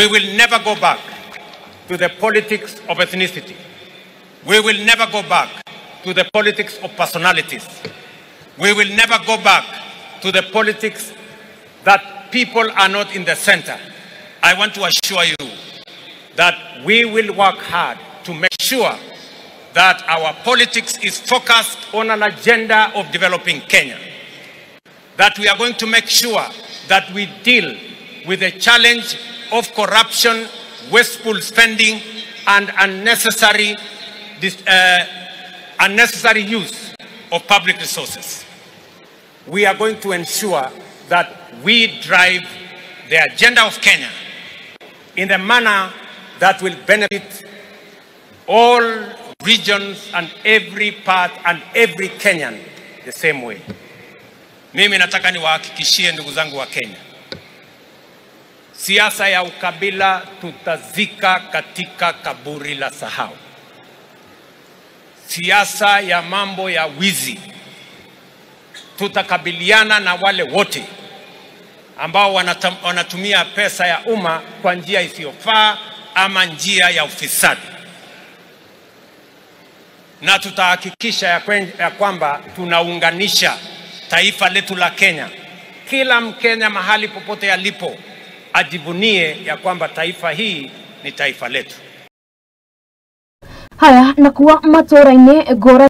We will never go back to the politics of ethnicity. We will never go back to the politics of personalities. We will never go back to the politics that people are not in the center. I want to assure you that we will work hard to make sure that our politics is focused on an agenda of developing Kenya. That we are going to make sure that we deal with the challenge of corruption, wasteful spending, and unnecessary use of public resources. We are going to ensure that we drive the agenda of Kenya in the manner that will benefit all regions and every part and every Kenyan the same way. Mimi nataka niwahakikishie ndugu zangu wa Kenya, siasa ya ukabila tutazika katika kaburi la sahau. Siasa ya mambo ya wizi tutakabiliana na wale wote ambao wanatumia pesa ya umma kwa njia isiyofaa ama njia ya ufisadi. Na tutahakikisha ya kwamba tunaunganisha taifa letu la Kenya. Kila Mkenya mahali popote alipo ajivunie ya kwamba taifa hii ni taifa letu. Haya nakuwa matora-inĩ ngũrani.